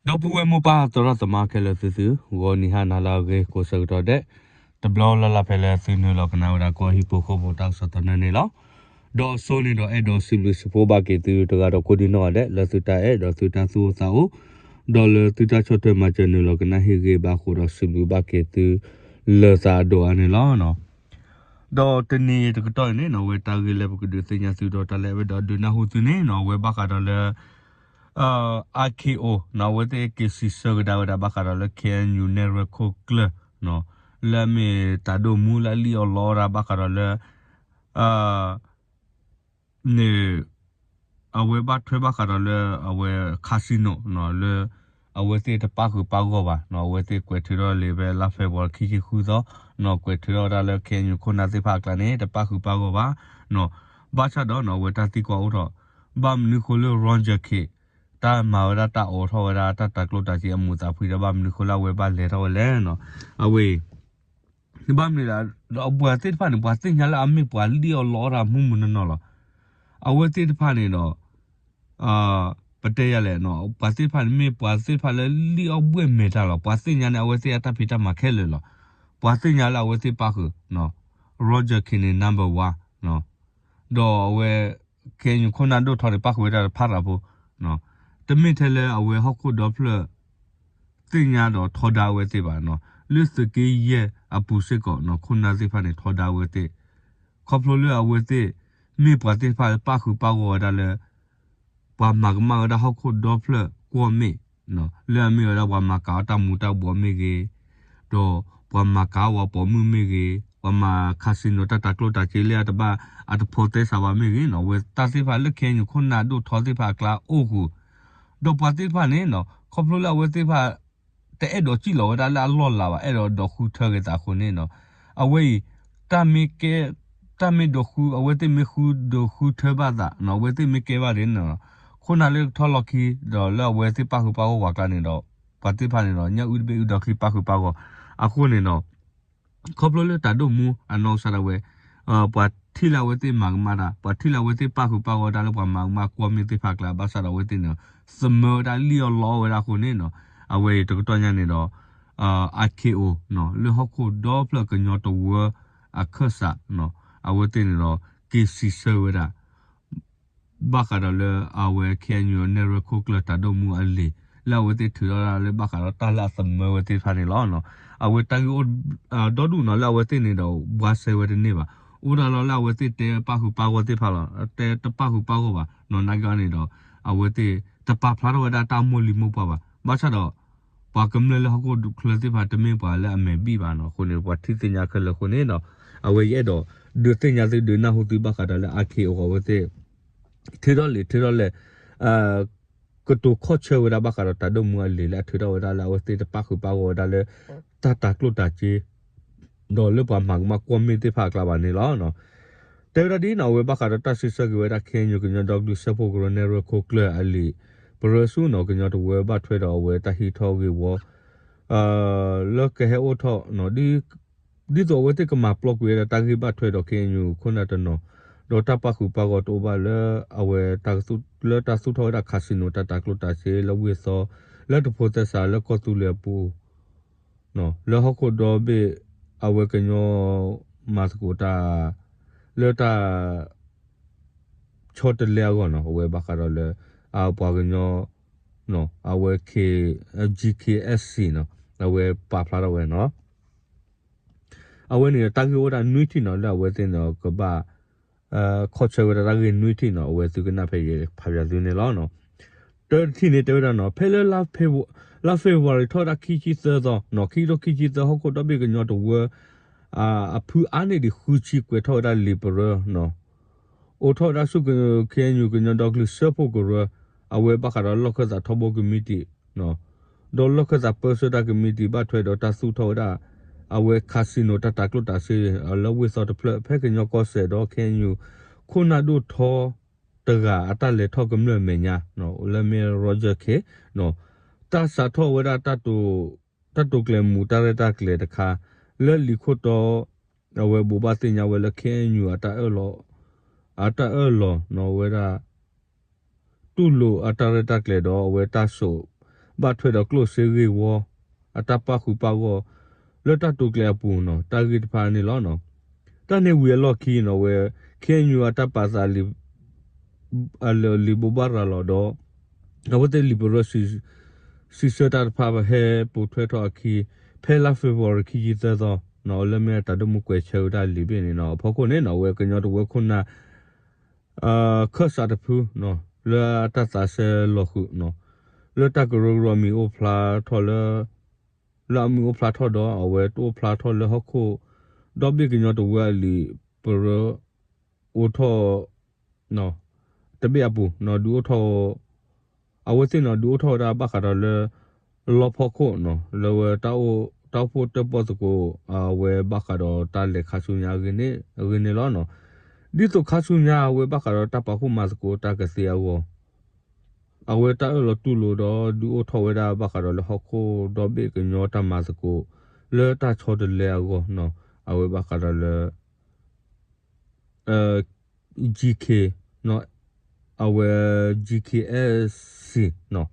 ဒီပုၢ်ဝဲၢ်မိၢ်ပၢ်သရၣ်သမါခဲလၢာ်သုသု, ဂီၤနံၤဟါနၤလၢအဂ့ၤကိးဆၢကတီၢ်ဒဲး, တဘျီလၢ်လၢ်ဖဲလၢသုနုာ်လီၤကနၣ်ဝဲဒၣ်ကီၢ်ဟံၣ်ဖိဃီဖိတၢ်ကစီၣ်သနၢၣ်န့ၣ်လီၤ. ဒီးအစိန့ၣ်ဒီးအဲၣ်ဒိးစံးဘျုးစံးဖှိၣ်ဘၣ်က့ၤသုတဂၤဒီးကိးဒံနီၢ်ဂၤဒဲး လၢသုတၢ်အဲၣ်ဒီးသုတၢ်သူၣ်အိၣ်သးအိၣ်, ဒီးလၢသုတၢ်ဆီၣ်ထွဲမၤစၢၤနုာ်လီၤကနၣ်ဟ့ၣ်ဂ့ၤဘၣ်အဃိဒီးစံးဘျုးဘၣ်က့ၤသု လၢသးအဒိၣ်အါန့ၣ်လီၤ. ဒီးတနံၤတကတီၢ်အံၤန့ၣ်နီၣ် အဝဲတၢ်ဂ့ၢ်လၢပကဒုးသ့ၣ်ညါသုဒီးတၢ်လၢအဝဲဒီးဒုးနၢ်ဟူသုန့ၣ်နီၣ် အဝဲဘၣ်ဃးဒီးလၢ IKO နီၣ် အဝဲသ့ၣ်က့ၤစံးဆၢကဒါဝဲဒၣ်ဘၣ်ဃးဒီးလၢ KNU နဲၣ်ရွဲၣ်ခိၣ်ကျၢၢ် လၢအမ့ၢ်တၢ်ဒိၣ်မူလၢအလံၣ်အီၣ်လီအီၣ်ဒၣ်ဘၣ်ဃးဒီးလၢ န့ၣ် အဝဲဘၣ်ထွဲဘၣ်ဃးဒီးလၢအဝဲ casino လၢ အဝဲသ့ၣ်တပၣ်ဃုာ်ပၣ်ဂီၢ်ဘၣ်နီၣ် အဝဲသ့ၣ်ကွဲးထုးထီၣ်လံာ်ဖဲလါဖဲးဘြူၤအါရံၤခံဆံဃုသီ နီၣ် ကွဲးထုးထီၣ်ဝဲဒၣ်လၢ KNU ခိၣ်နၢ်သ့ၣ်တဖၣ်အကျါန့ၣ် တပၣ်ဃုာ်ပၣ်ဂီၢ်ဘၣ်နီၣ် ဘၣ်ဆၣ်ဒီးနီၣ် အဝဲတၢ်သံကွၢ်အိၣ်ထီၣ် ဘၣ်မနုၤဃိလၢ Roger Khin တၢ်မၤဝဲဒၣ်တၢ်အိးထီၣ်ဝဲဒၣ်တၢ်တၤကျိၣ်တၤစ့အမူးသးဖှံဒီး ဘၣ်မနုၤဃိလၢအဝဲဘၣ်လဲၤထီၣ်ဝဲလဲၣ်နီၣ် အဝဲအံၤ ဘၣ်မနုၤလဲၣ် ဒီးပှၤသ့ၣ်တဖၣ်န့ၣ် ပှၤသ့ၣ်ညါလၢအမ့ၢ်ပှၤလံၣ်အီၣ်လီအီၣ်တၢ်မူးမူးနီၢ်နီၢ်လီၤ. အဝဲသ့ၣ်တဖၣ်န့ၣ်ဒီး ပတဲယၤလဲၣ် ပှၤသ့ၣ်တဖၣ်န့ၣ်မ့ၢ်ပှၤသ့ၣ်တဖၣ်လၢလံၣ်အီၣ်ဘှဲၣ်မဲာ်တၢ်လီၤ. ပှၤသ့ၣ်ညါန့ၣ် အဝဲသ့ၣ်အတၢ်ဖံးတၢ်မၤခဲလၢာ်လီၤ. ပှၤသ့ၣ်ညါလၢအဝဲသ့ၣ်ပၣ်ဃုာ် Roger Khin န့ၣ် number one ဒီးအဝဲ KNU ခိၣ်နၢ်ဒိၣ်ထီန့ၣ် ပၣ်ဃုာ်ဝဲဒၣ်တဖၣ်ရၤဖိ တမ့ၢ်ထဲလၢအဝဲဟီၣ်ခိၣ်ဒီဖျၢၣ် သ့ၣ်ညါဒီးထီဒါအဝဲသ့ၣ်ဘၣ်နီၣ် လၢသုးက့ယဲၢ်အပူၤစ့ၢ်ကီးနီၣ် ခိၣ်နၢ်သ့ၣ်တဖၣ်န့ၣ် ထီဒါအဝဲသ့ၣ် ခီဖျိလၢအဝဲသ့ၣ် မ့ၢ်ပှၤသ့ၣ်တဖၣ်လၢပၣ်ဃုာ်ပၣ်ဂီၢ်ဝဲဒၣ်လၢ ပှၤမၤကမၣ်ဝဲဒၣ်ဟီၣ်ခိၣ်ဒီဖျၢၣ်ကွီၢ်မ့ၣ် လၢအမ့ၢ်ဝဲဒၣ်ပှၤမၤကၤအီၣ်တၢ်မူးတၢ်ဘှီးမ့ၢ်ဂ့ၤ, ဒီးပှၤမၤကၤအီၣ်ပှၤပိာ်မုၣ်မ့ၢ်ဂ့ၤ, ပှၤမၤ casino တၢ်တၤကျိၣ်တၤစ့လၢအတဘၣ်အတဖိးသဲစးဘၣ်မ့ၢ်ဂ့ၤနီၣ် အဝဲတၢ်သ့ၣ်တဖၣ်လၢ KNU ခိၣ်နၢ်ဒိၣ်ထီသ့ၣ်တဖၣ်အကျါအိၣ်ဃုာ် ဒီးပှၤသ့ၣ်တဖၣ်န့ၣ်နီၣ် ခီဖျိလၢအဝဲသ့ၣ်တဖၣ် တအဲၣ်ဒိးစံၣ်လီၤဝဲဒၣ်လၢအလီၢ်လၤဘၣ် အဲၣ်ဒိးဒိးဃုထၢက့ၤသးအဃိန့ၣ်နီၣ် အဝဲအံၤ တၢ်မ့ၢ်ကဲ တၢ်မ့ၢ်ဒိးဃု အဝဲသ့ၣ်မ့ၢ်ဃုဒိးဃုထၢဘၣ်သးနီၣ် အဝဲသ့ၣ်မ့ၢ်ကဲဘၣ်ဒ်န့ၣ်နီၣ် ခိၣ်နၢ်လၢကထီၣ်လီၢ်ခံ ဒီးလၢအဝဲသ့ၣ်ပၣ်ဃုာ်ပၣ်ဂီၢ်ဝဲအကျါန့ၣ်ဒီး ပှၤသ့ၣ်တဖၣ်န့ၣ်ဒီး ညၣ်အုၣ်တဘ့ၣ်အုၣ်ဒီးချံပၣ်ဃုာ်ပၣ်ဂီၢ် အဃိန့ၣ်နီၣ် ခီဖျိလၢတၢ်ဒိၣ်မူအနီၢ်ကစၢ်ဒၣ်ဝဲ ပှၤထံၣ်လၢအဝဲသ့ၣ်မၤကမၣ်တၢ် ပှၤထံၣ်လၢအဝဲသ့ၣ်ပၣ်ဃုာ်ပၣ်ဂီၢ်ဝဲဒၣ်လၢပှၤမၤကမၣ်ကွီၢ်မ့ၣ်သ့ၣ်တဖၣ်အကျါ ဘၣ်ဆၣ်ဒီးအဝဲသ့ၣ်န့ၣ် သမၢဝဲဒၣ်လံၣ်အီၣ်လီအီၣ်ဝဲဒၣ်အဃိန့ၣ်နီၣ် အဝဲအံၤတကတီၢ်ညါန့ၣ်ဒီး IKO နီၣ် လၢဟီၣ်ခိၣ်ဒီဖျၢၣ်ကညီတဝၢအခၢၣ်စး အဝဲသ့ၣ်န့ၣ်ဒီး က့ၤစံးဆၢဝဲဒၣ် ဘၣ်ဃးဒီးလၢအဝဲ KNU နဲၣ်ရွဲၣ်ခိၣ်ကျၢၢ်တၢ်ဒိၣ်မူအလံာ် လၢအဝဲသ့ၣ်ထုးထီၣ်ဒၣ်လၢဘၣ်ဃးဒီးတၢ်လၢအသမၢဝဲသ့ၣ်တဖၣ်န့ၣ်လီၤ. အဝဲတၢ်ဂ့ၢ်အိၣ် ဒီဒူၣ်နီၤ လၢအဝဲသ့ၣ်န့ၣ်ဒီး ဘှါစဲဝဲတန့ၢ်ဘၣ်. အိၣ်ဒၣ်လီၤလၢအဝဲသ့ၣ်တဲပၣ်ဃုာ်ပၣ်ဂီၢ်သ့ၣ်တဖၣ်လီၤ. တဲတပၣ်ဃုာ်ပၣ်ဂီၢ်ဘၣ်နီၤ နာ်က့အီၤန့ၣ်ဒီး အဝဲသ့ၣ်တပာ်ဖျါထီၣ်ဝဲဒၣ်တၢ်မိၢ်လံၤမိၢ်ပှၢ်ဘၣ်. ဘၣ်ဆၣ်ဒီး ပှၤကမျၢၢ်လၢဟီၣ်ခိၣ်ချၢသ့ၣ်တဖၣ်တမ့ၢ်ပှၤလၢအမဲာ်ဘံၣ်ဘၣ်နီၤ အဃိန့ၣ် ပှၤထံၣ်သ့ၣ်ညါခဲလၢာ်အဃိန့ၣ်ဒီး အဝဲယအဲၣ်ဒိး ဒုးသ့ၣ်ညါသုဒုးနၢ်ဟူသုဘၣ်ဃးဒီးလၢ IKO အဝဲသ့ၣ် ထုးထီၣ်လံာ်ထုးထီၣ်လဲၢ် ကတိၤခီၣ်ဆၢဝဲဒၣ်ဘၣ်ဃးဒီးတၢ်ဒိၣ်မူအလံာ်လၢအထုးထီၣ်ဝဲဒၣ်လၢအဝဲသ့ၣ်တပၣ်ဃုာ်ပၣ်ဂီၢ်ဝဲဒၣ်လၢ တၢ်တၤကျိၣ်တၤစ့ ဒီးလၢပှၤမၤကမၣ်ကွီၢ်မ့ၣ်သ့ၣ်တဖၣ်အကျါဘၣ်န့ၣ်လီၤ. တဲဝဲဒၣ်ဒ်နီၤ အဝဲဘၣ်ဃးဒီးတၢ်စံးဆၢက့ၤဝဲဒၣ် KNU ကညီဒီကလုာ်စၢဖှိၣ်ကရၢနဲၣ်ရွဲၣ်ခိၣ်ကျၢၢ်အလံာ် ပရၢဆူၣ်နီၤ ကညီတဝၢဘၣ်ထွဲဒီးအဝဲတၢ်ဟံးထီၣ်ဂ့ၢ်ဝီ လၢကဟဲအိၣ်ထီၣ် ဒ်သိးအဝဲသ့ၣ်ကမၤပျီကွံာ်ဝဲဒၣ်တၢ်ဂ့ၢ်ဘၣ်ထွဲဒီး KNU ခိၣ်နၢ်တနီၤ ဒီးတၢ်ပၣ်ဃုာ်ပၣ်ဂီၢ်တအိၣ်ဘၣ်လၢအဝဲ လၢတၢ်သူၣ်ထီၣ်ဝဲဒၣ် casino တၢ်တၤကျိၣ်တၤစ့လၢဝ့ၢ်သီ လၢတဖိးသဲစးလၢကီၢ်သူလ့ၤအပူၤ လၢဟီၣ်ခိၣ်ဒီဘ့ၣ် အဝဲကညီ မၤသကိးတၢ် လၢတၢ် ဆီတလဲအဂီၢ်နီၤ အဝဲဘၣ်ဃးဒီးလၢ အပှၤကညီ အဝဲ K GKSC နီၤ အဝဲပာ်ဖျါထီၣ်ဝဲနီၤ အဝဲန့ၣ်တၢ်ဂ့ၢ်အိၣ်ဒၣ်နွံထံၣ်နီၤ လၢအဝဲသ့ၣ်န့ၣ်ကဘၣ် ခီၣ်ဆၢဝဲဒၣ်တၢ်ဂ့ၢ်နွံထံၣ်နီၤ အဝဲသုကနၣ်ဖဲယဖးယၤသုန့ၣ်လီၤ. တၢတထံၣ်န့ၣ်တဲဝဲဒၣ်နီၤ ဖဲလၢ လါ February ထီၣ်ဝဲဒၣ်ခံဆံသၢသီနီၤ ခံကထိခံဆံသၢ ဟီၣ်ခိၣ်ဒီဘ့ၣ်ကညီတဝၢ အဖုအါန့ၢ်ဒံးဃုဆံကွဲးထီၣ်ဝဲဒၣ်လံာ်ပရၢနီၤ အိးထီၣ်ဝဲဒၣ်ဆူ KNU ကညီဒီကလုာ်စၢဖှိၣ်ကရၢ အဝဲဘၣ်ဃးဒီးလီၢ်ခၢၣ်သးထီဘိကမံးတံာ် ဒီးလီၢ်ခၢၣ်သးပၢဆှၢတၢ်ကမံးတံာ်ဘၣ်ထွဲဒီးတၢ်သူၣ်ထီၣ်ဝဲဒၣ် အဝဲ casino တၢ်တၤကျိၣ်တၤစ့ လၢဝ့ၢ်သီတဖျၢၣ် ဖဲကညီကီၢ်စဲၣ်ဒီး KNU ခိၣ်နၢ်ဒိၣ်ထီတဂၤအတၢ်လဲၤထီၣ်ကမျၢၢ်အမဲာ်ညါ လၢမ့ၢ် Roger Khin တၢ်စးထီၣ်ဝဲဒၣ် တၢ်တိာ်ကျဲၤမူးတၢ်ရဲၣ်တၢ်ကျဲၤတခါ လၢလံာ်ခိၣ်တီ အဝဲဘိးဘၣ်သ့ၣ်ညါဝဲလၢ KNU အတၢ်အၢၣ်လီၤ အတၢ်အၢၣ်လီၤနီၤဝဲဒၣ် တူၢ်လိာ်အတၢ်ရဲၣ်တၢ်ကျဲၤဒီးအဝဲတၢ်စိာ် ဘၣ်ထွဲဒီးကျိၣ်စ့ဂ့ၢ်ဝီ အတၢ်ပာ်ဃုာ်ပာ်ဂီၢ် လၢတၢ်တိာ်ကျဲၤအပူၤနီၤ တၢ်ဂ့ၢ်တဖၣ်န့ၣ်လီၤနီၤ. တၢ်န့ၣ်ဝံၤအလီၢ်ခံနီၤ အဝဲ ခ့ၣ်အဲၣ်ယူၣ် အတၢ်ပာ်သးလံာ် အလံာ်ဘိးဘၣ်ရၤလီၤဒီး အဝဲသ့ၣ်လံာ်ပရၢ စံးဆၢတၢ်တဖၣ်ဟဲပိာ်ထွဲထီၣ်အခံ ဖဲလါဖ့ၤဘြူၤအါရံၤ ခံဆံသၢသီနီၤ လၢမ့ၢ်အတၢ်ဒိၣ်မူကွဲးဆၢဝဲဒၣ်လံာ်ဘ့ၣ်န့ၣ်နီၤ အဖီခိၣ်န့ၣ်နီၤ အဝဲကညီတဝၢခိၣ်နၢ် ခၢၣ်စးတဖုနီၤ လၢအတၢ်သးစဲလီၤဃုာ်နီၤ လၢတၢ်ကရၢကရိမံၤအိၣ်ဖျါထီၣ်လၢ လၢအမံၤအိၣ်ဖျါထီၣ်ဒီး အဝဲတအိၣ်ဖျါထီၣ်လၢဟီၣ်ခိၣ် ဒီဘ့ၣ်ကညီတဝၢအလံာ်ပရၢ အိၣ်ထီၣ် တဘ့ၣ်အပူၤနီၤ ဒုးအိၣ်ထီၣ် အဝဲသ့ၣ်နီၤ ဒုးအိၣ်ထီၣ်ဝဲဒၣ်ဘၣ်ဃးဒီးလၢ လီဖီခိၣ်နီၤ လၢဝဲ တၢ်အိၣ်ဖှိၣ်တၢၣ်ပီၣ်သကိး အဝဲဘၣ်ဃးဒီးတၢ်လဲၤခါဆူညါအဂ့ၢ်န့ၣ်လီၤနီၤ. ဒ်သိးခါဆူညါအဝဲဘၣ်ဃးဒီးတၢ်ပာ်ဖှိၣ်မၤသကိးတၢ်ကသ့အဂီၢ် အဝဲတၢ်အၢၣ်လီၤတူၢ်လိာ်ဒီး ဒုးအိၣ်ထီၣ်ဝဲဒၣ်ဘၣ်ဃးဒီးလၢဟီၣ်ခိၣ်ဒီဘ့ၣ်ကညီတၢ်မၤသကိး လၢတၢ်ဆီတလဲအဂီၢ်နီၤ အဝဲဘၣ်ဃးဒီးလၢ GK အဝဲ GKSC နီၤ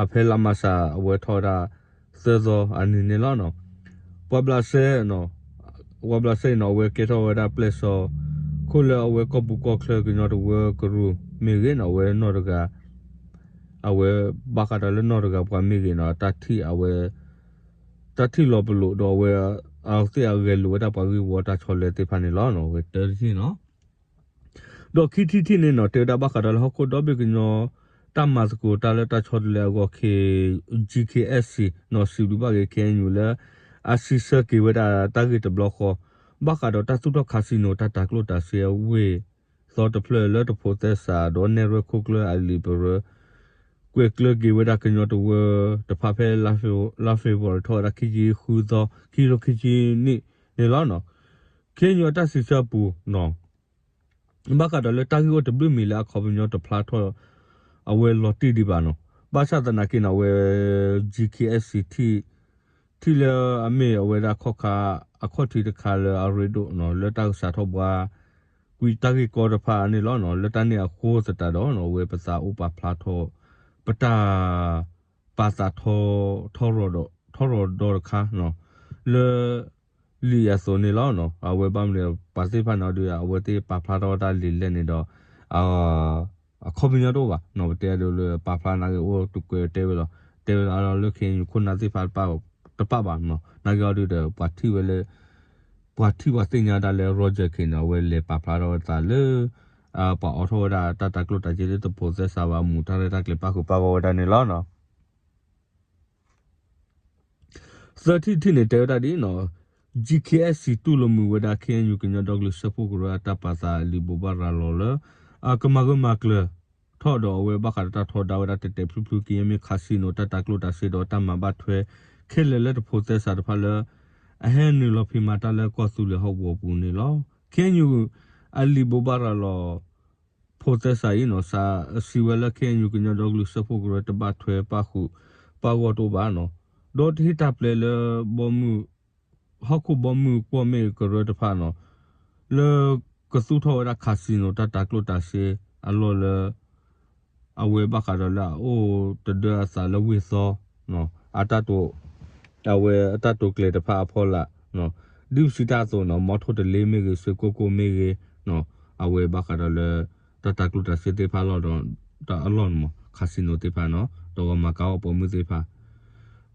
အဖဲလါမၢ်ၡး အဝဲထီၣ်ဝဲဒၣ် သၢသီအနံၤန့ၣ်လီၤနီၤ. ပှၤဘျးစဲ ပှၤဘျးစဲအံၤနီၤ အဝဲကဲထီၣ်ဝဲဒၣ်ပျဲၢ်စီ ခိၣ်လၢအဝဲကီၢ်ပူၤကီၢ်ချၢကညီတဝၢကရူၢ်မ့ၢ်ဂ့ၤနီၤ အဝဲနီၢ်တဂၤ အဝဲဘၣ်ဃးဒီးလၢနီၢ်တဂၤပှၤမ့ၢ်ဂ့ၤနီၤ တၢ်ထံၣ်အဝဲ တၢ်ထံၣ်လီၤပလိာ်ဒီးအဝဲ အဝဲသ့ၣ်အဂဲၤလိာ်ဝဲဒၣ်ပှၤဂ့ၢ်ဝီတၢ်ဆီလဲသ့ၣ်တဖၣ်န့ၣ်လီၤနီၤ အဝဲတၢတထံၣ်နီၤ. ဒီးခံထံၣ်တထံၣ်န့ၣ်နီၤ တဲဝဲဒၣ်ဘၣ်ဃးဒီးလၢဟီၣ်ခိၣ်ဒီဘ့ၣ်ကညီ တၢ်မၤသကိးတၢ်လၢတၢ်ဆီတလဲအဂီၢ် K GKSC နီၤ စံးဘျုးဘၣ်က့ၤ ခ့ၣ်အဲၣ်ယူၣ် လၢ အစံးဆၢက့ၤဝဲဒၣ်တၢ်ဂ့ၢ်တဘျီဃီ ဘၣ်ဃးဒီးတၢ်သူၣ်ထီၣ်ခါစံနိ တၢ်တၤကျိၣ်တၤစ့အဝ့ၢ်သီတဖျၢၣ်လၢတဖိးသဲစး ဒီးနဲၣ်ရွဲၣ်ခိၣ်ကျၢၢ်အလံာ်ပရၢ ကွဲးကျၢၤက့ၤဝဲဒၣ်ကညီတဝၢတဖၣ်ဖဲ လါဖ့ၤဘြူၤအါရံၤ ထီၣ်ဝဲဒၣ်ခံဆံဃုသီ ခံကထိခံဆံနံၣ်န့ၣ်လီၤနီၤ. ခ့ၣ်အဲၣ်ယူၣ်အတၢ်စံးဆၢအပူၤနီၤ ဘၣ်ဃးဒီးလၢတၢ်ဂ့ၢ်အိၣ်တဘျုးမံၤလၢအခီပညီတဖျါထီၣ် အဝဲလီၤတံၢ်ဒံးဘၣ်နီၤ. ဘၣ်ဆၣ်သနာ်က့နီၤ အဝဲ GKSC ထံၣ် ထံၣ်လၢအမ့ၢ်အဝဲဒၣ်ခီၣ်ခါ အခီၣ်ထံးတခါလၢအရ့ဒိၣ်နီၤ လၢတၢ်ကစးထီၣ်ဘှါ ကွံာ်တၢ်ဂ့ၢ်ကီတဖၣ်န့ၣ်လီၤနီၤ. လၢတၢ်န့ၣ်အဃိသတးဒီးနီၤ အဝဲပသးအိၣ်ပာ်ဖျါထီၣ် ပတၢ် ပာ်သးထီ ထီရီၤဒီး ထီရီၤဒီတခါနီၤ လၢ လံာ်အသိးန့ၣ်လီၤနီၤ. အဝဲဘၣ်မနုၤပှၤသ့ၣ်တဖၣ်န့ၣ်ဒီး အဝဲသ့ၣ်ပာ်ဖျါထီၣ်ဝဲဒၣ်လံာ်လဲၢ်န့ၣ်ဒီး အခီပညီတအိၣ်ဘၣ်နီၤ. ပတဲဒ်လၢပာ်ဖျါနာ်က့အိၣ်တကွဲးတဲဝဲလီၤ. တဲဝဲလီၤလၢ ခ့ၣ်အဲၣ်ယူၣ် ခိၣ်နၢ်သ့ၣ်တဖၣ်တပၣ်ဘၣ်နီၤ. နာ်က့အီၤဒုးဒီး ပှၤထံၣ်ဝဲလၢ ပှၤထံၣ်ပှၤသ့ၣ်ညါဒၣ်လၢ Roger Khin န့ၣ် အဝဲလဲၤပာ်ဖျါထီၣ်ဝဲသးလၢ ပှၤအိးထီၣ်ဝဲဒၣ်တၢ်တၤကျိၣ်တၤစ့လၢတဖိးသဲစးဘၣ်အမူး တၢ်ရဲၣ်တၢ်ကျဲၤပာ်ဃုာ်ပာ်ဂီၢ်ဝဲဒၣ်န့ၣ်လီၤနီၤ. သၢထံၣ်တထံၣ်န့ၣ် တဲဝဲဒၣ်ဒ်နီၤ, GKSC တူၢ်လိာ်မုာ်ဝဲဒၣ် ခ့ၣ်အဲၣ်ယူၣ် ကညီဒီကလုာ်စၢဖှိၣ်ကရၢအတၢ်ပာ်သးလံာ်ဘိးဘၣ်ရၤလီၤလၢ အကမၤဂၢၢ်မၤကျၢၤထီၣ်ဒီးအဝဲဘၣ်ဃးဒီးတၢ်ထီဒါဝဲဒၣ်တဲာ်တဲာ်ဖျုးဖျုး ကယဲၢ်မ့ၢ်ခးစံနိ တၢ်တၤကျိၣ်တၤစ့ဒီးတၢ်မၤဘၣ်ထွဲခဲလၢာ်လၢတဖိးသဲစးတဖၣ်လၢ အဟဲနုာ်လီၤဖံးမၤတၢ်လၢကီၢ်သူလ့ၤဟီၣ်ကဝီၤပူၤန့ၣ်လီၤ. ခ့ၣ်အဲၣ်ယူၣ် အလံာ်ဘိးဘၣ်ရၤလီၤ ဖိးသဲစးအံၤနီၤ စံးဝဲလၢ ခ့ၣ်အဲၣ်ယူၣ် ကညီဒီကလုာ်စၢဖှိၣ်ကရၢတဘၣ်ထွဲပာ်ဃုာ်ပာ်ဂီၢ်တအိၣ်ဘၣ်နီၤ, ဒီးတဟ့ၣ်တၢ်ပျဲလၢ ဘီမုၢ် ဟီၣ်ခိၣ်ဘီမုၢ်ကွီၢ်မ့ၣ်ကရၢတဖၣ်နီၤ, လၢကသူၣ်ထီၣ်ဝဲဒၣ်ခးစံနိ တၢ်တၤကျိၣ်တၤစ့အလီၢ်လၢ အဝဲဘၣ်ဃးဒီးလၢအအိၣ်တဒၢအသးလၢဝ့ၢ်သီ အတၢ်တိာ် အဝဲအတၢ်တိာ်ကျဲၤတဖၣ်အဖီလာ် ဒ်ပစံးတၢ်အသိးနီၤ မီထိၣ်တလ့မ့ၢ်ဂ့ၤ စ့ကိၢ်ကိၢ်မ့ၢ်ဂ့ၤ အဝဲဘၣ်ဃးဒီးလၢ တၢ်တၤကျိၣ်တၤစ့သ့ၣ်တဖၣ်အလီၢ်ဒီး အလီၢ်န့ၣ်မး ခးစံနိသ့ၣ်တဖၣ်နီၤ ဒီးဂီၤမၤကါအီၣ်ပိာ်မုၣ်သ့ၣ်တဖၣ်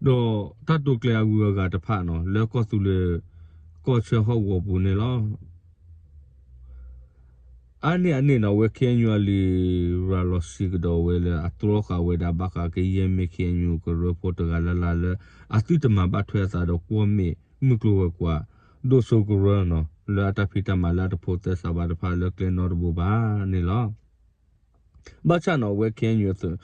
ဒီးတၢ်တိာ်ကျဲၤအဂုၤအဂၤတဖၣ်နီၤ လၢကီၢ်သူလ့ၤ ကီၢ်ဆၢဟီၣ်ကဝီၤပူၤန့ၣ်လီၤ. အါန့ၢ်အန့ၣ်နီၤ အဝဲ ခ့ၣ်အဲၣ်ယူၣ် အလံာ်ရၤလီၤစံးကဒီးဝဲလၢ အတြီဃာ်ဝဲဒၣ်ဘၣ်ဃးကယဲၢ်မ့ၢ် ခ့ၣ်အဲၣ်ယူၣ် ကရၢဖိတဂၤလၢ်လၢ်လၢ အသုတမၤဘၣ်ထွဲအသးဒီးကွီၢ်မ့ၣ်မုၢ်ကျိၤဝဲၤကွာ် ဒိၣ်စိကရၢနီၤ လၢအတၢ်ဖံးတၢ်မၤလၢအတဖိးသဲစးဘၣ်တဖၣ်လၢကျဲနီတဘိဘၣ်န့ၣ်လီၤ. ဘၣ်ဆၣ်နီၤ အဝဲ ခ့ၣ်အဲၣ်ယူၣ်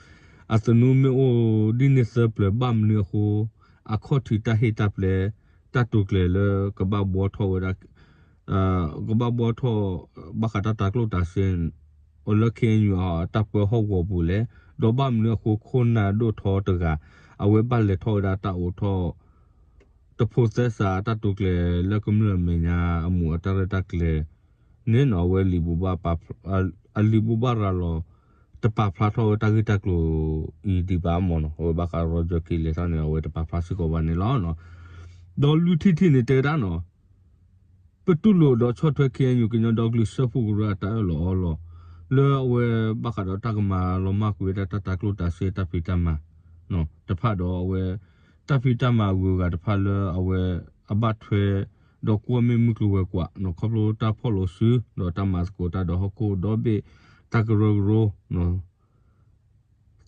အသနူမ့ၢ်အိၣ်ဒ်န့ၣ်သၢပျၢၤ ဘၣ်မနုၤအဃိ အခီၣ်ထံးတၢ်ဟ့ၣ်တၢ်ပျဲ တၢ်တိာ်ကျဲၤလၢကဘၣ်ဘှီထီၣ်ဝဲဒၣ် ကဘၣ်ဘှီထီၣ် ဘၣ်ဃးတၢ်တၤကျိၣ်တၤစ့ အိၣ်လၢ ခ့ၣ်အဲၣ်ယူၣ် အတၢ်ပၢဟီၣ်ကဝီၤပူၤလဲၣ်, ဒီးဘၣ်မနုၤအဃိခိၣ်နၢ်ဒိၣ်ထီတဂၤ အဝဲဘၣ်လဲၤထီၣ်ဝဲဒၣ်တၢ်အိးထီၣ် တဖိးသဲစးတၢ်တိာ်ကျဲၤလၢကမျၢၢ်အမဲာ်ညါအမူးအတၢ်ရဲၣ်တၢ်ကျဲၤန့ၣ်နီၤ အဝဲလံာ်ဘိးဘၣ် အလံာ်ဘိးဘၣ်ရၤလီၤ တပာ်ဖျါထီၣ်ဝဲတၢ်ဂ့ၢ်တၢ်ကျိၤအံၤဒံးဘၣ်မ့ၢ်နီၤ, အဝဲဘၣ်ဃး Roger Khin လဲၤထီၣ်န့ၣ် အဝဲတပာ်ဖျါစ့ၢ်ကီးဘၣ်န့ၣ်လီၤ. ဒီးလွံၢ်ထံၣ်တထံၣ်န့ၣ်တဲဝဲဒၣ်နီၤ, ပတူၢ်လိာ်ဒီးဆီၣ်ထွဲ ခ့ၣ်အဲၣ်ယူၣ် ကညီဒီကလုာ်စၢဖှိၣ်ကရၢအတၢ်အၢၣ်လီၤအီလီၤ လၢအဝဲဘၣ်ဃးဒီးတၢ်ကမၤလီၤမၢ်ကွံာ်ဝဲဒၣ်တၢ်တၤကျိၣ်တၤစ့တၢ်ဖံးတၢ်မၤတဖၣ်ဒီးအဝဲ တၢ်ဖံးတၢ်မၤအဂုၤအဂၤတဖၣ်လၢအဝဲအဘၣ်ထွဲ ဒီးကွီၢ်မ့ၢ်မုၢ်ကျိၤဝဲၤကွာ် ခီဖျိတၢ်ဖီၣ်လိာ်စု ဒီးတၢ်မၤသကိးတၢ်ဒီးဟီၣ်ခိၣ်ဒီဘ့ၣ် တၢ်ကရၢကရိ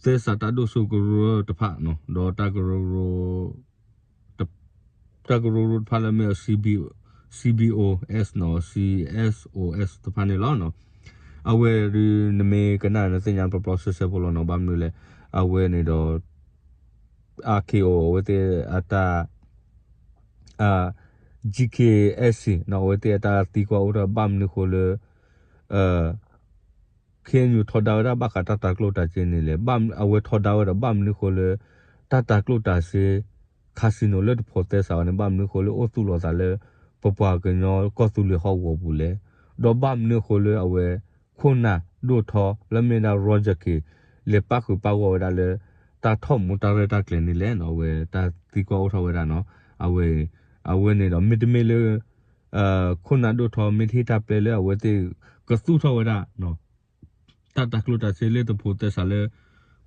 သဲစးတၢ်ဒိၣ်စိကရၢတဖၣ် ဒီးတၢ်ကရၢကရိ တၢ်ကရၢကရိတဖၣ်လၢမ့ၢ်အ CBOs နီၤ CSOs တဖၣ်န့ၣ်လီၤ. အဝဲဒုးနမ့ၢ်ကနၣ်နသ့ၣ်ညါပျီပျီဆှဲဆှဲဖိလီၤနီၤ, ဘၣ်မနုၤလဲၣ် အဝဲန့ၣ်ဒီး RKO အဝဲသ့ၣ်အတၢ် GKSC နီၤ အဝဲသ့ၣ်အတၢ်သံကွၢ်အိၣ်ထီၣ်ဘၣ်မနုၤဃိလၢ ခ့ၣ်အဲၣ်ယူၣ် ထီဒါဝဲဒၣ်ဘၣ်ဃးတၢ်တၤကျိၣ်တၤစ့န့ၣ်လဲၣ်, အဝဲထီဒါဝဲဒီးဘၣ်မနုၤဃိလၢ တၢ်တၤကျိၣ်တၤစ့ casino လၢတဖိးသဲစးအီၤန့ၣ် ဘၣ်မနုၤဃိလၢအိၣ်သူၣ်လီၤသးလၢ ပပှၤကညီကီၢ်သူလ့ၤဟီၣ်ကဝီၤပူၤလဲၣ်, ဒီးဘၣ်မနုၤဃိလၢအဝဲ ခိၣ်နၢ်ဒိၣ်ထီလၢမ့ၢ်ဒၣ် Roger Khin လဲၤပၣ်ဃုာ်ပၣ်ဂီၢ်ဝဲဒၣ်လၢ တၢ်ထီၣ်မူတၢ်ရဲၣ်တၢ်ကျဲၤန့ၣ်လဲၣ်နီၤ, အဝဲတၢ်သံကွၢ်အိၣ်ထီၣ်ဝဲဒၣ်နီၤ, အဝဲ အဝဲန့ၣ်ဒီးမ့တမ့ၢ်လၢ ခိၣ်နၢ်ဒိၣ်ထီမ့ၢ်တဟ့ၣ်တၢ်ပျဲလၢအဝဲသ့ၣ်ကသူၣ်ထီၣ်ဝဲဒၣ် တၢ်တၤကျိၣ်တၤစ့လၢတဖိးသဲစးလၢ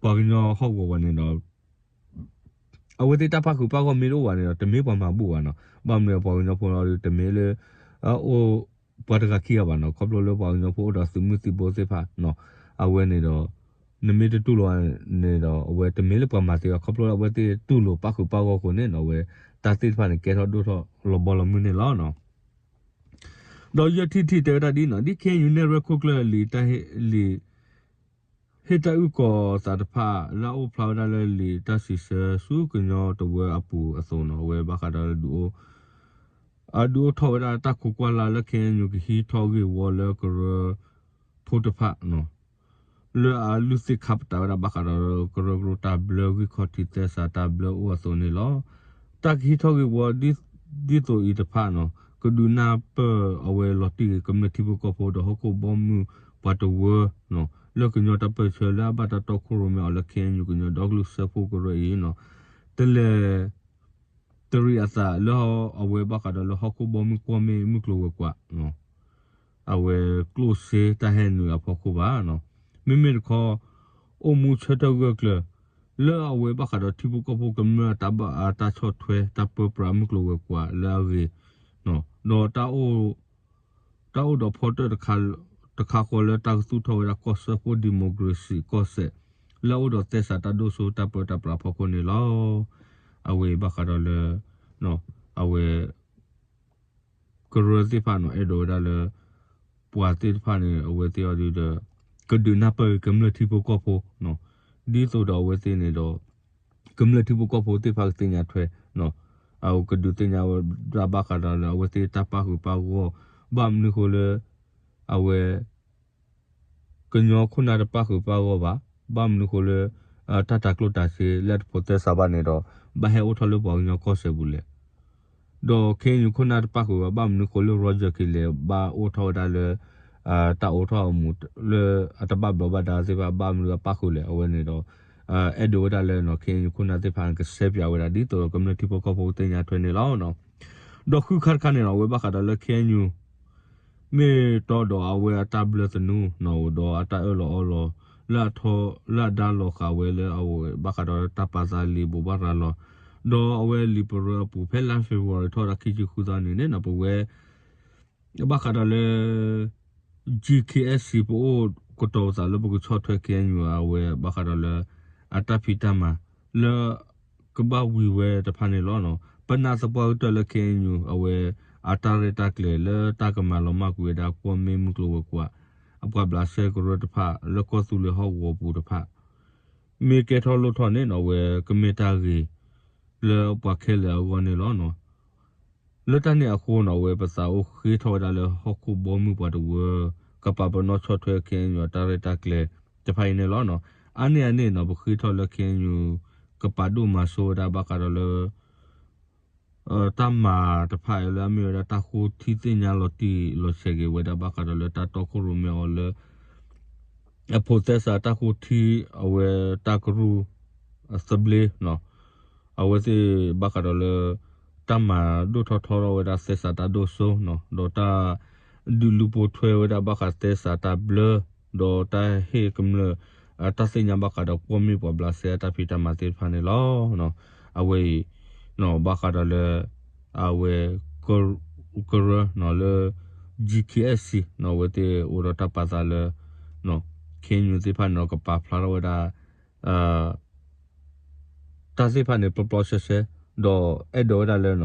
ပှၤကညီဟီၣ်ကဝီၤဝဲန့ၣ်ဒီး အဝဲသ့ၣ်တၢ်ပၣ်ဃုာ်ပၣ်ဂီၢ်မ့ၢ်တအိၣ်ဘၣ်န့ၣ်ဒီး တမ့ၢ်ပှၤမၤဘူၣ်ဘၣ်နီၤ, ဘၣ်မနုၤပှၤကညီဖိလီၤဒီးတမ့ၢ်လၢ အိၣ်ပှၤတဂၤခံဂၤဘၣ်နီၤ, ခီဖျိလၢပှၤကညီဖိအိၣ်ဒီးသုးမုၢ်သံၣ်ဘိသ့ၣ်တဖၣ် အဝဲန့ၣ်ဒီး နမ့ၢ်တတူၢ်လိာ်န့ၣ်ဒီး အဝဲတမ့ၢ်လၢပှၤမၤသ့ဘၣ်, ခီဖျိလၢအဝဲသ့ၣ်တူၢ်လိာ်ပၣ်ဃုာ်ပၣ်ဂီၢ်အဃိန့ၣ်နီၤ, အဝဲတၢ်သ့ၣ်တဖၣ်န့ၣ် ကဲထီၣ်ဒိၣ်ထီၣ်လီၤဘီလီၤမုၢ်န့ၣ်လီၤ. ဒီးယဲၢ်ထံၣ်တထံၣ်တဲဝဲဒၣ်ဒ်နီၤ, ဒ် ခ့ၣ်အဲၣ်ယူၣ် နဲၣ်ရွဲၣ်ခိၣ်ကျၢၢ်လံာ် ဟ့ၣ်တၢ်အုၣ်ကီၤသးတဖၣ် လၢအအိၣ်ဖျါဝဲဒၣ်လၢလံာ်တၢ်စံးဆၢဆူကညီတဝၢအပူၤအသိးနီၤ, အဝဲဘၣ်ဃးဒီး အဒုးအိၣ်ထီၣ်ဝဲဒၣ်တၢ်ခိးကွၢ်လၢ်လၢ ခ့ၣ်အဲၣ်ယူၣ် ကဟံးထီၣ်ဂ့ၢ်ဝီလၢကရၢဖိတဖၣ် လၢအလုၢ်သ့ၣ်ခါပတာ်ဝဲဒၣ်ဘၣ်ဃးဒီးကရၢကရိတၢ်ဘျၢဂံၢ်ခီၣ်ထံးသဲစးတၢ်ဘျၢအိၣ်အသိးန့ၣ်လီၤ. တၢ်ကဟံးထီၣ်ဂ့ၢ်ဝီဒ်သိးအံၤတဖၣ်နီၤ ကဒုးနၢ်ပၢၢ်အဝဲလီၤတံၢ်ဂ့ၤ ကမျၢၢ်ထံဖိကီၢ်ဖိဒီးဟီၣ်ခိၣ်ဘီမုၢ်ပှၤတဝၢ လၢကညီတၢ်ပၢၢ်ဆၢလၢအဘၣ်တၢ်တီခိၣ်ရိၣ်မဲအီၤလၢ ခ့ၣ်အဲၣ်ယူၣ် ကညီဒီကလုာ်စၢဖှိၣ်ကရၢအံၤနီၤ တလဲၤ တရံးအသးလၢအဝဲဘၣ်ဃးဒီးလၢဟီၣ်ခိၣ်ဘီမုၢ်ကွီၢ်မ့ၢ်မုၢ်ကျိၤဝဲၤကွာ် အဝဲကျိၣ်စ့တၢ်ဟဲနုာ်အဖီခိၣ်ဘၣ်. မ့မ့ၢ်တခီ အိၣ်မူဆၢထၢၣ်ဂၢၢ်ကျၢၤ လၢအဝဲဘၣ်ဃးဒီးထံဖိကီၢ်ဖိကမျၢၢ်အတၢ်ဆီၣ်ထွဲတၢ်ပၢပြးမုၢ်ကျိၤဝဲၤကွာ်လၢအဂ့ၤ ဒီး တၢ်အိၣ်ဒီးဖီတၢၣ်တခါဃီလၢတၢ်ကသူၣ်ထီၣ်ဝဲဒၣ်ကီၢ်စၢဖှိၣ် democracy ကီၢ်စဲၣ် လၢအအိၣ်ဒီးသဲစးတၢ်ဒိၣ်စိတၢ်ပၢတၢ်ပြးအဖီခိၣ်န့ၣ်လီၤ. အဝဲဘၣ်ဃးဒီးလၢ အဝဲ ကရၢသ့ၣ်တဖၣ်နီၤ အဲၣ်ဒိးဝဲဒၣ်လၢ ပှၤသ့ၣ်တဖၣ်န့ၣ် အဝဲသ့ၣ်အီၤဒုးဒီး ကဒုးနၢ်ပၢၢ်ကမျၢၢ်ထံဖိကီၢ်ဖိ ဒ်သိးဒီးအဝဲသ့ၣ်န့ၣ်ဒီး ကမျၢၢ်ထံဖိကီၢ်ဖိသ့ၣ်တဖၣ်ကသ့ၣ်ညါထွဲ အကဒုးသ့ၣ်ညါဝဲဒၣ်ဘၣ်ဃးဒီးလၢအဝဲသ့ၣ်တၢ်ပၣ်ဃုာ်ပၣ်ဂီၢ် ဘၣ်မနုၤဃိလၢ အဝဲ ကညီခိၣ်နၢ်တပၣ်ဃုာ်ပၣ်ဂီၢ်ဘၣ်, ဘၣ်မနုၤဃိလၢ တၢ်တၤကျိၣ်တၤစ့လၢတဖိးသဲစးဘၣ်န့ၣ်ဒီး ဘၣ်ဟဲအိၣ်ထီၣ်လၢပှၤကညီကီၢ်စဲၣ်ပူၤလဲၣ်. ဒီး ခ့ၣ်အဲၣ်ယူၣ် ခိၣ်နၢ်တပၣ်ဃုာ်ဘၣ် ဘၣ်မနုၤဃိလၢ Roger Khin လဲၣ် ဘၣ်အိၣ်ထီၣ်ဝဲဒၣ်လၢ တၢ်အိးထီၣ်အမူးလၢအတဘၣ်ဘျီးဘၣ်ဒါသ့ၣ်တဖၣ် ဘၣ်မနုၤအပၣ်ဃုာ်လဲၣ် အဝဲန့ၣ်ဒီး အဲၣ်ဒိးဝဲဒၣ်လၢ ခ့ၣ်အဲၣ်ယူၣ် ခိၣ်နၢ်သ့ၣ်တဖၣ် ကဆှဲပၠးဝဲဒၣ်ဒ်သိးဒီးကမျၢၢ်ထံဖိကီၢ်ဖိကသ့ၣ်ညါထွဲန့ၣ်လီၤ. ဒီးဃုခါတခါန့ၣ်ဒီး အဝဲဘၣ်ဃးဒီးလၢ ခ့ၣ်အဲၣ်ယူၣ် မ့ၢ်တီဒီးအဝဲအတၢ်ဘျၢသနူ ဒီးအတၢ်အၢၣ်လီၤအီလီၤ လၢအထီ လၢအဒါလီၤဃာ်ဝဲလၢအဝဲဘၣ်ဃးဒီးတၢ်ပာ်သးလံာ်ဘိးဘၣ်ရၤလီၤ ဒီးအဝဲလံာ်ပရၢအပူၤ ဖဲလါ February ထီၣ်ဝဲဒၣ်ခံဆံဃုသီန့ၣ်န့ၣ်နီၤ ပဝဲ ဘၣ်ဃးဒီးလၢ GKSC ပအိၣ်ကတီၤပသးလၢပကဆီၣ်ထွဲ ခ့ၣ်အဲၣ်ယူၣ် အဝဲဘၣ်ဃးဒီးလၢ အတၢ်ဖံးတၢ်မၤ လၢ ကဘၣ်ဝံၤဝဲတဖၣ်န့ၣ်လီၤ. ပနာ်သပှၢ်ကတၢၢ်လၢ ခ့ၣ်အဲၣ်ယူၣ် အဝဲ အတၢ်ရဲၣ်တၢ်ကျဲၤလၢတၢ်ကမၤလီၤမၢ်ကွံာ်ဝဲဒၣ်ကွီၢ်မ့ၢ်မုၢ်ကျိၤဝဲၤကွာ် အပှၤဘျးစဲကရၢတဖၣ် လၢကီၢ်သူလ့ၤဟီၣ်ကဝီၤပူၤတဖၣ် မ့ၢ်ကဲထီၣ်လိၣ်ထီၣ်န့ၣ်နီၤ အဝဲကမ့ၢ်တၢ်ဂ့ၤ လၢပှၤခဲလၢာ်အဂီၢ်န့ၣ်လီၤ. လၢတၢ်န့ၣ်အဃိနီၤ အဝဲပသးအိၣ်ဃ့ထီၣ်ဝဲဒၣ်လၢဟီၣ်ခိၣ်ဘီမုၢ်ပှၤတဝၢ ကပာ်ပနီၣ်ဆီၣ်ထွဲ ခ့ၣ်အဲၣ်ယူၣ် အတၢ်ရဲၣ်တၢ်ကျဲၤတဖၣ်အံၤန့ၣ်လီၤ. အါန့ၢ်အန့ၣ်နီၤ ပဃ့ထီၣ်လၢ ခ့ၣ်အဲၣ်ယူၣ် ကပာ်ဒိၣ်မၤဆိဝဲဒၣ်ဘၣ်ဃးဒီးလၢ တၢ်မၤတဖၣ်အံၤလၢအမ့ၢ်ဝဲဒၣ်တၢ်ဃိထံသ့ၣ်ညါလီၤတံၢ်လီၤဆဲးက့ၤဝဲဒၣ်ဘၣ်ဃးဒီးလၢတၢ်တီခိၣ်ရိၣ်မဲအီၤလၢ အဖိးသဲစးတၢ်ဃိထံ အဝဲတၢ်ကရူၢ်သဘျ့နီၤ, အဝဲသ့ၣ်ဘၣ်ဃးဒီးလၢ တၢ်မၤဒိၣ်ထီၣ်ထီထီၣ်ဝဲဒၣ်သဲစးတၢ်ဒိၣ်စိနီၤ, ဒီးတၢ်ဒုးလူၤပိာ်ထွဲဝဲဒၣ်ဘၣ်ဃးသဲစးတၢ်ဘျၢ, ဒီးတၢ်ဟ့ၣ်ကမျၢၢ် တၢ်သ့ၣ်ညါဘၣ်ဃးဒီးကွီၢ်မ့ၣ်ပှၤဘျးစဲအတၢ်ဖံးတၢ်မၤသ့ၣ်တဖၣ်န့ၣ်လီၤ. အဝဲအံၤ ဘၣ်ဃးဒီးလၢ အဝဲ ကရၢနီၤလၢ G K S C နီၤ အဝဲသ့ၣ်အိၣ်ဒီးတၢ်ပာ်သးလၢ K N U သ့ၣ်တဖၣ်န့ၣ်ဒီးကပာ်ဖျါထီၣ်ဝဲဒၣ် တၢ်သ့ၣ်တဖၣ်န့ၣ် ပျီပျီဆှဲဆှဲ, ဒီးအဲၣ်ဒိးဝဲဒၣ်လၢ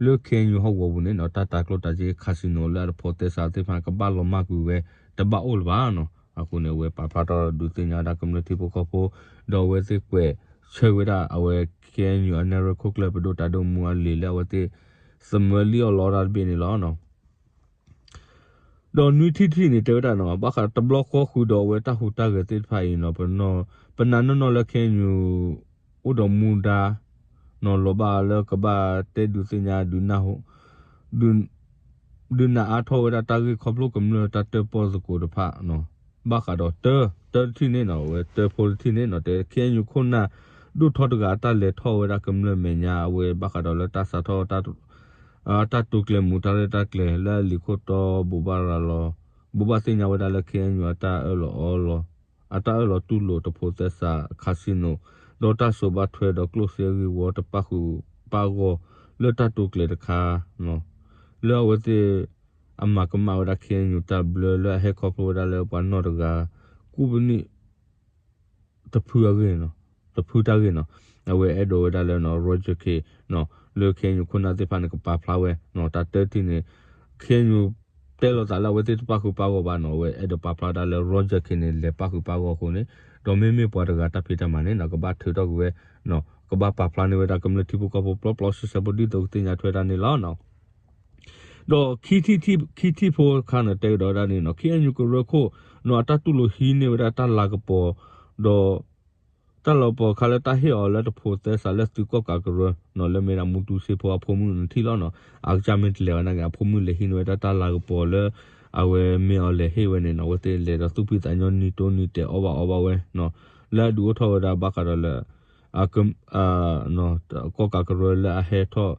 လၢ K N U ဟီၣ်ကဝီၤပူၤန့ၣ်နီၤ တၢ်တၤကျိၣ်တၤစ့ casino လၢအတဖိးသဲစးသ့ၣ်တဖၣ်န့ၣ် ကဘၣ်လီၤမၢ်ကွံာ်ဝဲ တဘၣ်အိၣ်လၢၤဘၣ်နီၤ. အဃိန့ၣ် အဝဲပာ်ဖျါထီၣ်ဒုးသ့ၣ်ညါဝဲဒၣ်ကမျၢၢ်ထံဖိကီၢ်ဖိ, ဒီးအဝဲသ့ၣ်ကွဲးဆၢဝဲဒၣ်အဝဲ K N U အနဲၣ်ရွဲၣ်ခိၣ်ကျၢၢ်ပဒိၣ်တၢ်ဒိၣ်မူအလံာ်လၢအဝဲသ့ၣ် သမၢလံအီၤလီတၢ်တဘ့ၣ်န့ၣ်လီၤ. ဒီးနွံထံၣ်တထံၣ်န့ၣ် တဲဝဲဒၣ်နီၤ ဘၣ်ဃးတဘျီဃီဃုာ်ဒီးအဝဲတၢ်ဟူးတၢ်ဂဲၤသ့ၣ်တဖၣ်အံၤနီၤ ပနီၢ် ပနၢ်နီၢ်နီၢ်လၢ K N U အိၣ်ဒီးမူဒါ နီၤ လီၤဘၣ်လၢကဘၣ်တဲဒုးသ့ၣ်ညါ ဒုး ဒုးနၢ်အါထီၣ်ဝဲဒၣ်တၢ်ဂ့ၢ်ခီဖျိကမျၢၢ်တၢ်တၢၣ်ပီၣ်သကိးတဖၣ်နီၤ, ဘၣ်ဃးဒီးတၢ တၢတထံၣ်န့ၣ်နီၤ အဝဲတၢဖိတထံၣ်န့ၣ်နီၤ တဲ K N U ခိၣ်နၢ်ဒိၣ်ထီၣ်တဂၤအတၢ်လဲၤထီၣ်ဝဲဒၣ်ကမျၢၢ်မဲာ်ညါ အဝဲဘၣ်ဃးဒီးလၢတၢ်စးထီၣ် တၢ်တိာ်ကျဲၤမူးတၢ်ရဲၣ်တၢ်ကျဲၤလၢအလံၤခိၣ်တီဘိးဘၣ်ရၤလီၤ, ဘိးဘၣ်သ့ၣ်ညါဝဲဒၣ်လၢ K N U အတၢ်အၢၣ်လီၤအီလီၤ, အတၢ်အၢၣ်လီၤတူၢ်လိာ်တဖိးသဲစး casino ဒီးတၢ်စိးဘၣ်ထွဲဒီးကျိၣ်စ့အဂ့ၢ်ဝီတပၣ်ဃုာ်ပၣ်ဂီၢ်လၢတၢ်တိာ်ကျဲၤတခါ လၢအဝဲသ့ၣ် အမၤကမၣ်ဝဲဒၣ် K N U တၢ်ဘျၢလၢအဟဲခီဖျိဝဲဒၣ်လၢပှၤနီၢ်တဂၤ ကူၣ်ပနံၣ် တဖုအဂ့ၢ်နီၤ, တဖုတၢ်ဂ့ၢ်နီၤ, အဝဲအဲၣ်ဒိးဝဲဒၣ်လၢနီၤ Roger Khin နီၤ လၢ K N U ခိၣ်နၢ်သ့ၣ်တဖၣ်န့ၣ် ကပာ်ဖျါဝဲနီၤ တၢတထံၣ်န့ၣ် K N U တဲလိာ်သးလၢအဝဲသ့ၣ်တပၣ်ဃုာ်ပၣ်ဂီၢ်ဘၣ်နီၤ အဝဲအဲၣ်ဒိးပာ်ဖျါဝဲဒၣ်လၢ Roger Khin န့ၣ် လဲၤပၣ်ဃုာ်ပၣ်ဂီၢ်အဃိန့ၣ် ဒီးမ့မ့ၢ်ပှၤတဂၤတၢ်ဖံးတၢ်မၤန့ၣ်နီၤ ကဘၣ်ထုးထီၣ်ကွံာ်ဝဲ ကဘၣ်ပာ်ဖျါန့ၢ်ဝဲဒၣ်ကမျၢၢ်ထံဖိကီၢ်ဖိပျီပျီဆှဲဆှဲဖိဒ်သိးကသ့ၣ်ညါထွဲတၢ်န့ၣ်လီၤ. ဒီးခံထံၣ်ဖိတခါန့ၣ် တဲကဒီးဝဲဒၣ်န့ၣ်နီၤ K N U ကရၢခိၣ်နီၤ အတၢ်တူၢ်လိာ်ဟံးန့ၢ်ဝဲဒၣ်တၢ်လၤကပီၤ ဒီး တၢ်လၤကပီၤတခါလၢတၢ်ဟ့ၣ်အီၤလၢတဖိးသဲစးလၢသုးကီၣ်ကးကရၢနီၤ လၢမ့ၢ်ဒၣ်မူတူစ့ဖိအဖိမုၣ်နထံၣ်လီၤနီၤ အကစၢ်မ့ၢ်တလဲၤဝဲနာ်က့ အဖိမုၣ်လဲၤဟံးန့ၢ်ဝဲဒၣ်တၢ်လၤကပီၤလၢ အဝဲမ့ၢ်အီၤလဲၤဟ့ၣ်ဝဲန့ၣ်နီၤ အဝဲသ့ၣ်လဲၤဒီးသူၣ်ဖှံသးညီနံၤတိနံၤတဲာ်အီၣ်ဘၣ်အီဘၣ်ဝဲနီၤ လၢအဒုးအိၣ်ထီၣ်ဝဲဒၣ်ဘၣ်ဃးဒီးလၢ ကီၣ်ကးကရၢလၢအဟဲထီၣ်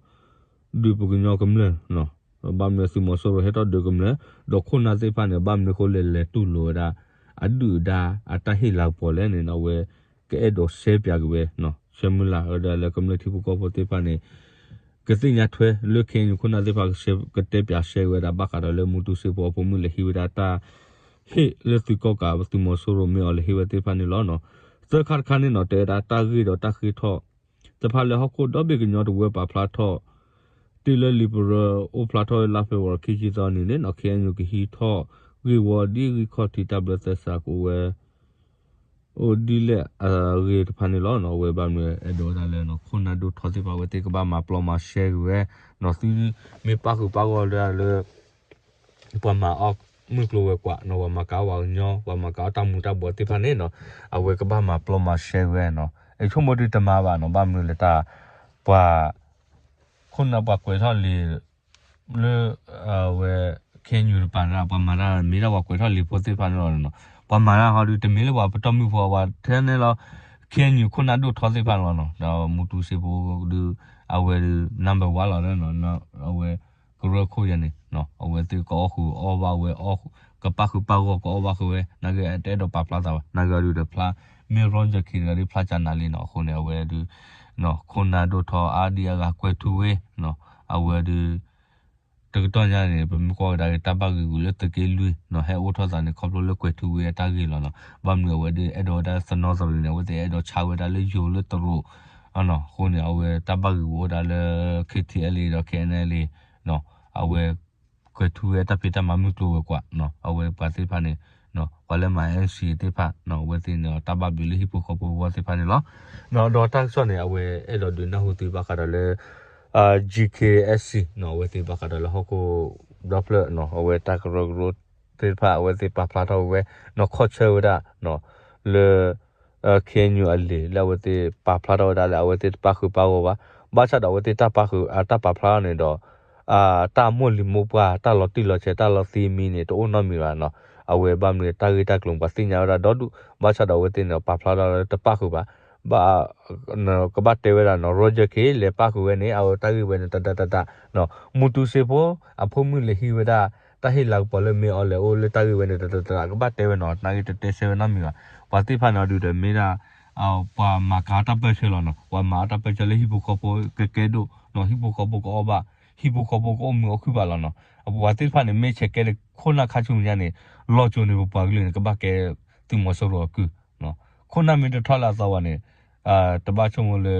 ဒုးပကညီကမျၢၢ်နီၤ ဘၣ်မနုၤသုးမီၤစိရိၤဟဲထီၣ်ဒုးကမျၢၢ် ဒီးခိၣ်နၢ်သ့ၣ်တဖၣ်န့ၣ် ဘၣ်မနုၤအဃိလဲၤလဲၤတူၢ်လိာ်ဝဲဒၣ် အဒုၣ်အဒါအတၢ်ဟ့ၣ်လၤကပီၤလဲၣ်န့ၣ် အဝဲကအဲၣ်ဒိးရှဲပၠးက့ၤဝဲနီၤ ရှဲမုၢ်လၢ်ဝဲဒၣ်လၢကမျၢၢ်ထံဖိကီၢ်ဖိသ့ၣ်တဖၣ်န့ၣ် ကသ့ၣ်ညါထွဲလၢ K N U ခိၣ်နၢ်သ့ၣ်တဖၣ် ကတဲပၠးရှဲဝဲဒၣ်ဘၣ်ဃးဒီးလၢမူတူစ့ဖိအဖိမုၣ်လဲၤဟံးဝဲဒၣ်တၢ် ဟ့ၣ်လၢသုးကီၣ်ကးသုးမီၤစိရိၤမ့ၢ်အီၤလဲၤဟ့ၣ်ဝဲသ့ၣ်တဖၣ်န့ၣ်လီၤနီၤ သၢခါတခါန့ၣ်နီၤ တဲဝဲဒၣ်တၢ်ဂ့ၢ်ဒီးတၢ်ဃ့ထီၣ် တဖၣ်လၢဟီၣ်ခိၣ်ဒီဘ့ၣ်ကညီတဝၢပာ်ဖျါထီၣ် တ့ၢ်လၢလံာ်ပရၢအိၣ်ဖျါထီၣ်လါ February ခံဆံသီနံၤန့ၣ်နီၤ K N U ကဟံးထီၣ်ဂ့ၢ်ဝီဒ်ဂံၢ်ခီၣ်ထံးတၢ်ဘျၢသဲစးကအိၣ်ဝဲ အိၣ်ဒ်လဲၣ်အဂ့ၢ်တဖၣ်န့ၣ်လီၤနီၤ အဝဲဘၣ်မနုၤအဲၣ်ဒိးဝဲဒၣ်လၢနီၤ ခိၣ်နၢ်ဒိၣ်ထီသ့ၣ်တဖၣ်အဝဲသ့ၣ်ကဘၣ်မၤပျီမၤရှဲက့ၤဝဲနီၤ သုမ့ၢ်ပၣ်ဃုာ်ပၣ်ဂီၢ်ဝဲဒၣ်လၢ ပှၤမၤအီၣ်မုၢ်ကျိၤဝဲၤကွာ်နီၤ ပှၤမၤကၤအီၣ်ပှၤကညီ ပှၤမၤကၤအီၣ်တၢ်မူၤတၢ်ဘှီးသ့ၣ်တဖၣ်န့ၣ်နီၤ အဝဲကဘၣ်မၤပျီမၤရှဲဝဲနီၤ အဆိကမိၣ်ဒုးတမၤဘၣ်နီၤ ဘၣ်မနုၤလဲၣ်တၢ် ပှၤ ခိၣ်နၢ်ပှၤကွဲးထီၣ်လံာ် လၢ အဝဲ K N U တပၤဒၣ် ပှၤမၤတၢ်မ့ၢ်ဒၣ်ပှၤကွဲးထီၣ်လံာ်ဖိသ့ၣ်တဖၣ်န့ၣ်လီၤနီၤ ပှၤမၤတၢ်ဟီဒုးတမ့ၢ်လၢပှၤပတီၢ်မုၢ်ဖိ ပှၤထဲန့ၣ်လီၤ K N U ခိၣ်နၢ်ဒိၣ်ထီသ့ၣ်တဖၣ်န့ၣ်လီၤနီၤ ဒီးမူတူစ့ဖိဒုး အဝဲဒုး number one လီၤ အဝဲ ကရၢခိၣ်ယဲန့ၣ် အဝဲသ့ၣ်ကအီၣ်ဃုာ်အီၣ်ဘၣ်ဝဲ ကပၣ်ဃုာ်ပၣ်ဂီၢ်ကအီၣ်ဘၣ်ဃုာ်ဝဲ နာ်က့အတအဲၣ်ဒိးပာ်ဖျါသးဘၣ် နာ်က့အဒုးတဖျါ မ့ၢ် Roger Khin တဂၤဒုးဖျါကၢ်နၤလံနီၤ အဃိန့ၣ် အဝဲဒုး ခိၣ်နၢ်ဒိၣ်ထီအါဒံအါဂၤကွဲးထူဝ့ အဝဲဒုး တကတီၢ်ညါန့ၣ် ပမ့ၢ်ကွၢ်ကဒါက့ၤတၢ်ဘၣ်ဂ့ၢ်ဂူာ်လၢသုးက့လွံၢ်နီၤ ဟဲအိၣ်ထီၣ်သးန့ၣ် ခီဖျိလၢကွဲးထူဝ့အတၢ်ဂ့ၢ်လီၤနီၤ ဘၣ်မနုၤအဝဲဒုးအဲၣ်ဒိးဝဲဒၣ်သနီသရံန့ၣ် အဝဲသ့ၣ်အဲၣ်ဒိးဆါဝဲဒၣ်လၢယိၤလၢတရူး အဃိန့ၣ် အဝဲတၢ်ဘၣ်ဂ့ၢ်ဂူာ်အိၣ်ဒၣ်လၢ K T L A ဒီး K N L A အဝဲ ကွဲးထူဝ့အတၢ်ဖံးတၢ်မၤမုၢ်ကျိၤဝဲၤကွာ် အဝဲပှၤသ့ၣ်တဖၣ်န့ၣ် ပှၤလၢမၤ N C A သ့ၣ်တဖၣ် အဝဲသ့ၣ်န့ၣ် တၢ်ဘၣ်ဘျုးလၢဟံၣ်ဖိဃီဖိအဂီၢ်သ့ၣ်တဖၣ်န့ၣ်လီၤ. ဒီးတၢ်ကစီၣ်န့ၣ် အဝဲအဲၣ်ဒိးဒုးနၢ်ဟူသုဘၣ်ဃးဒီးလၢ G K S C အဝဲသ့ၣ်ဘၣ်ဃးဒီးလၢဟီၣ်ခိၣ်ဒီဖျၢၣ် အဝဲတၢ်ကရၢကရိသ့ၣ်တဖၣ် အဝဲသ့ၣ်ပာ်ဖျါထီၣ်ဝဲ နီၢ်ခီၣ်ဆၢဝဲဒၣ် လၢ K N U အလံာ်လၢအဝဲသ့ၣ်ပာ်ဖျါထီၣ်ဝဲဒၣ်လၢ အဝဲသ့ၣ်တပၣ်ဃုာ်ပၣ်ဂီၢ်ဘၣ်, ဘၣ်ဆၣ်ဒီးအဝဲသ့ၣ်တၢ်ပာ်ဃုာ် တၢ်ပာ်ဖျါထီၣ်န့ၣ်ဒီး တၢ်မိၢ်လံၤမိၢ်ပှၢ် တၢ်လီၤတံၢ်လီၤဆဲး တၢ်လီၤသံမံၤန့ၣ် တအိၣ်နီတမံၤဘၣ်နီၤ. အဝဲဘၣ်မနုၤတၢ်ဂ့ၢ်တၢ်ကျိၤပှၤသ့ၣ်ညါဝဲဒၣ်ဒီဒူၣ် ဘၣ်ဆၣ်ဒီးအဝဲသ့ၣ်န့ၣ် ပာ်ဖျါထီၣ်လၢတပၣ်ဃုာ်ဘၣ်, ဘၣ် ကဘၣ်တဲဝဲဒၣ်နီၤ Roger Khin လဲၤပၣ်ဃုာ်ဝဲန့ၣ် အဝဲတၢ်ဂ့ၢ်ဝဲန့ၣ်တဒၣ်တဒၣ်, မူတူစ့ဖိ အဖိမုၣ်လဲၤဟံးဝဲဒၣ် တၢ်ဟ့ၣ်လၤကပီၤလၢမ့ၢ်အီၤလဲၤအိၣ်လၢတၢ်ဂ့ၢ်ဝဲန့ၣ် တဒၣ်တဒၣ် ကဘၣ်တဲဝဲနီၤ နာ်က့တတဲဆၢဝဲနီတမံၤဘၣ်, ပှၤသ့ၣ်တဖၣ်န့ၣ်အီၤဒုးဒီးမ့ၢ်ဒၣ် ပှၤမၤကၤတၢ်ပၢၢ်ဆၢလီၤနီၤ, ပှၤမၤတၢ်ပၢၢ်ဆၢလၢဟံၣ်ဖိဃီဖိကကဲဒိၣ်နီၤ, ဟံၣ်ဖိဃီဖိကအီၣ်ဘၣ်, ဟံၣ်ဖိဃီဖိကအိၣ်မုာ်အိၣ်ခုၣ်ဘၣ်လီၤနီၤ, ပှၤသ့ၣ်တဖၣ်န့ၣ် မ့ၢ်ဆဲးကဲခိၣ်နၢ်ခါဆူညါန့ၣ် လီၤစိၤန့ၣ် ပပှၤကလုာ်န့ၣ် ကဘၣ်ကဲသုးမီၤစိရိၤအကုၢ်, ခိၣ်နၢ်မ့ၢ်တထီၣ်လၢအသီဘၣ်န့ၣ် တဘၣ်ဆိကမိၣ်လၢ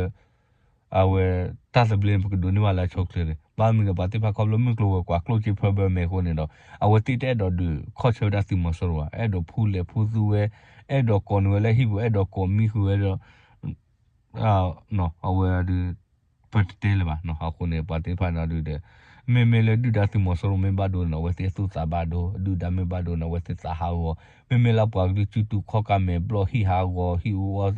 အဝဲတၢ်သဘျ့န့ၣ် ပကဒိးန့ၢ်ဘၣ်လၢအဆိအချ့န့ၣ် ဘၣ်မနုၤဒီးပှၤသ့ၣ်တဖၣ်ခီဖျိမုၢ်ကျိၤဝဲၤကွာ်ကျိၣ်စ့ဖၢဘၢမဲာ်အဃိန့ၣ်ဒီး အဝဲသ့ၣ်တအဲၣ်ဒိးဒုးခီၣ်ဆၢဝဲဒၣ်သုးမီၤစိရိၤဘၣ်, အဲၣ်ဒိးဖူလဲၤဖူသူဝဲ, အဲၣ်ဒိးကိးန့ၢ်ဝဲလၢဟံၣ်ပူၤ အဲၣ်ဒိးကိးမံဃုာ်ဝဲဒီး အဝဲဒုး ပတတဲလၢၤဘၣ်နီၤ, အဃိန့ၣ် ပှၤသ့ၣ်တဖၣ်န့ၣ်ဒုးဒီး မ့မ့ၢ်လၢဒုၣ်ဒါသုးမီၤစိရိၤမ့ၢ်ဘၣ်ဒိန့ၣ် အဝဲသ့ၣ်သူၣ်သးဘၣ်ဒိ, ဒုၣ်ဒါမ့ၢ်ဘၣ်ဒိန့ၣ် အဝဲသ့ၣ်သးဟးဂီၤ, မ့မ့ၢ်လၢပှၤကလုာ်စုတူာ်ခီၣ်ကါမဲာ်ဘျီၣ်ဟံၣ်ဟးဂီၤ ဟံၣ်အူအီၣ်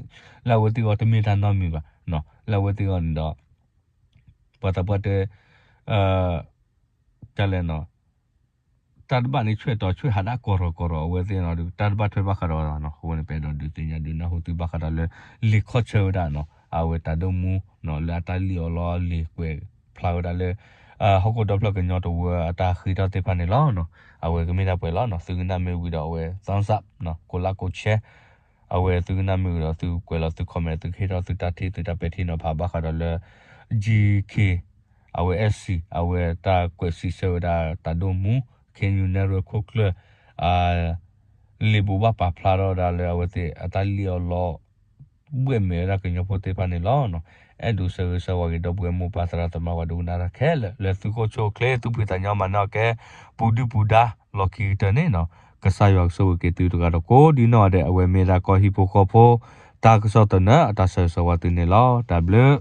လၢအဝဲသ့ၣ်အဂီၢ်တမ့ၢ်တၢ်နီတမံၤဘၣ်, လၢအဝဲသ့ၣ်အဂီၢ်န့ၣ်ဒီး ပှၤသးပှၢ်တဲ တၢ်လဲၣ်နီၤ တၢ်တဘၣ်န့ၣ် ဆွဲၣ်တီၤဆွဲၣ်ဟးဒၣ်ကီၢ်ရီၢ်ကီၢ်ရီၢ် အဝဲသ့ၣ်နီၤဒုး တၢ်တဘၣ်ထွဲဘၣ်ဃးဒီးနီၤ, အဃိန့ၣ် ပအဲၣ်ဒိးဒုးသ့ၣ်ညါဒုးနၢ်ဟူသုဘၣ်ဃးဒီးလၢ လံာ်ခီၣ်ဆၢဝဲဒၣ်နီၤ အဝဲတၢ်ဒိၣ်မူနီၤ လၢအတၢ်လံၣ်အီၤလီအီၤလံာ်ကွဲးဖျါဝဲဒၣ်လၢ ဟီၣ်ခိၣ်ဒီဖျၢၣ်ကညီတဝၢအတၢ်ဃ့ထီၣ်သ့ၣ်တဖၣ်န့ၣ်လီၤ. အဝဲကမ့ၢ်ဒၣ်ပှဲၤလီၤနီၤ, သုကနၣ်မ့ၢ်ဝံၤဒီးအဝဲ thumbs up နီၤ, ကိးlikeကိးshare အဝဲသုကနၣ်မ့ၢ်ဝံၤဒီးသုကွဲးလီၤသု comment သုကဟ့ၣ်ထီၣ်သုတၢ်ထံၣ်သုတၢ်ပဲာ်ထံနီၤဖးဘၣ်ဃးဒီးလၢ GK အဝဲ SC အဝဲတၢ်ကွဲးစံးဆၢဝဲဒၣ်တၢ်ဒိၣ်မူ KNU နဲၣ်ရွဲၣ်ခိၣ်ကျၢၢ် လံာ်ဘိးဘၣ်ပာ်ဖျါထီၣ်ဝဲဒၣ်လၢအဝဲသ့ၣ်အတၢ်လံၣ်အီၤလီ ဘှဲၣ်မဲာ်ဝဲဒၣ်ကညီဖိသ့ၣ်တဖၣ်န့ၣ်လီၤ. အဲၣ်ဒိးဆၢဂ့ၤဆၢဝါက့ၤဒီပုၢ်ဝဲၢ်မိၢ်ပၢ်သရၣ်သမါပှၤဒိကနၣ်တၢ်ခဲလၢာ် လၢသုခိၣ်ဆိၣ်ချ့ သုဖှံသးညီမၤနၢၤအီၤကဲ ပူၤဒုၣ်ပူၤဒါ လီၢ်ခံကတၢၢ်န့ၣ်နီၤ, ကစၢ်ယွၤကဆိၣ်ဂ့ၤက့ၤသုတဂၤဒီးကိးဒံနီၢ်ဂၤဒဲး အဝဲမ့ၢ်ဒၣ်ကီၢ်ဟံၣ်ဖိဃီဖိ တၢ်ကစီၣ်သနၢၣ်အတၢ်ဆၢဂ့ၤဆၢဝါသုန့ၣ်လီၤ. တၢ်ဘျုး